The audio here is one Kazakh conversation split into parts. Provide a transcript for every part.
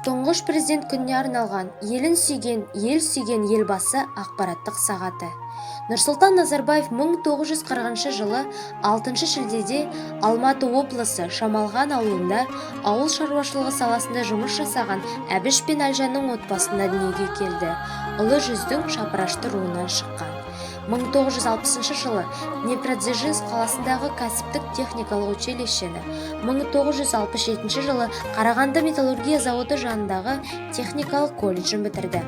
Тұңғыш президент күніне арналған елін сүйген, ел сүйген елбасы ақпараттық сағаты. Нұрсұлтан Назарбаев 1940 жылы 6 шілдеде Алматы облысы Шамалған ауылында ауыл шаруашылығы саласында жұмыс жасаған Әбіш пен Әлжанның отбасында дүниеге келді. Ұлы жүздің шапырашты руынан шыққан. 1960 жылы Днепродзержинск қаласындағы кәсіптік техникалық училищені, 1967 жылы Қарағанды металлургия зауыты жанындағы техникалық колледжін бітірді.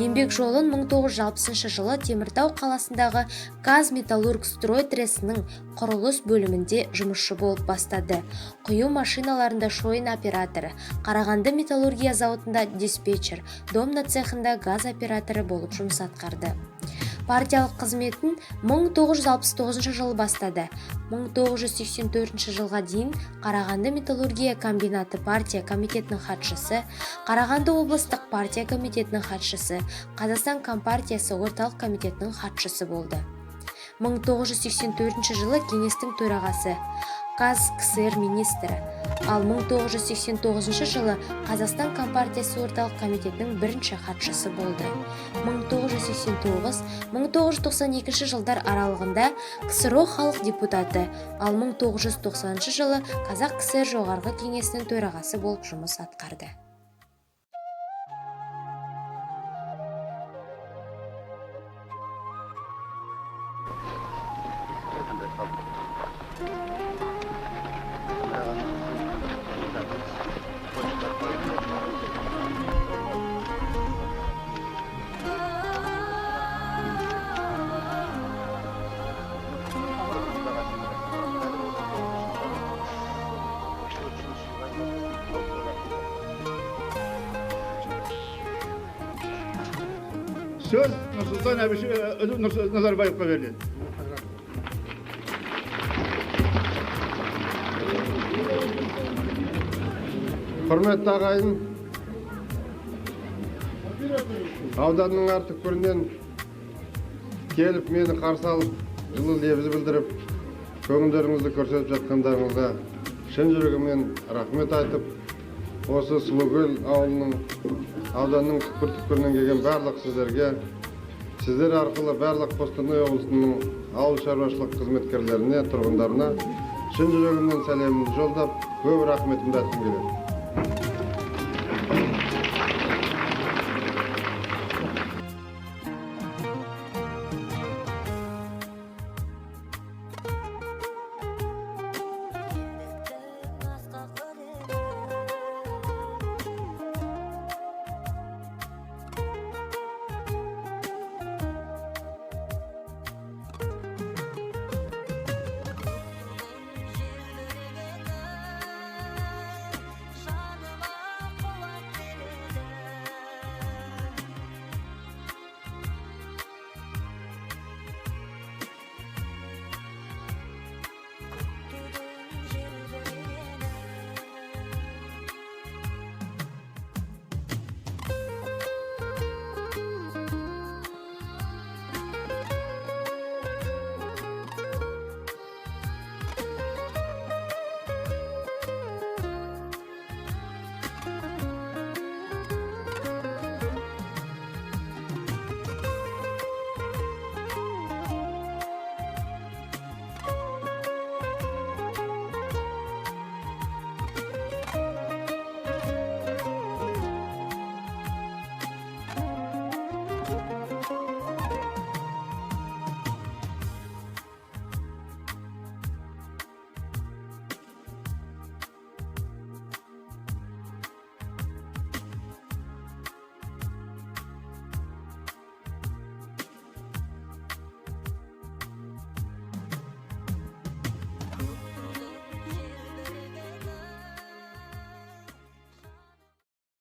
Еңбек жолын 1960 жылы Теміртау қаласындағы Казметаллургстрой тресінің құрылыс бөлімінде жұмысшы болып бастады. Құю машиналарында шойын операторы, Қарағанды металлургия зауытында диспетчер, домна цехында газ операторы болып жұмыс атқарды. Партиялық қызметін 1969 жылы бастады. 1984 жылға дейін Қарағанды металлургия комбинаты партия комитетінің хатшысы, Қарағанды облыстық партия комитетінің хатшысы, Қазақстан Компартиясы орталық комитетінің хатшысы болды. 1984 жылы кеңестің төрағасы, ҚазКСР министрі, ал 1989 жылы Қазақстан Компартиясы орталық комитетінің бірінші хатшысы болды. 1989-1992 жылдар аралығында КСРО халық депутаты, ал 1990 жылы Қазақ КСР Жоғарғы кеңесінің төрағасы болып жұмыс атқарды. Сөз Нұрсұлтан Назарбаевқа беріледі. Құрметті ағайын, ауданның әр түкпірінен келіп мені қарсы алып, жылы лебіз білдіріп, көңілдеріңізді көрсетіп жатқандарыңызға шын жүрегімнен рахмет айтып, осы Сұлукөл ауылының, ауданның түкпір-түкпірінен келген барлық сіздерге, сіздер арқылы барлық Қостанай облысының ауыл шаруашылық қызметкерлеріне, тұрғындарына шын жүрегімнен сәлемімді жолдап, көп рахметімді айтқым келеді.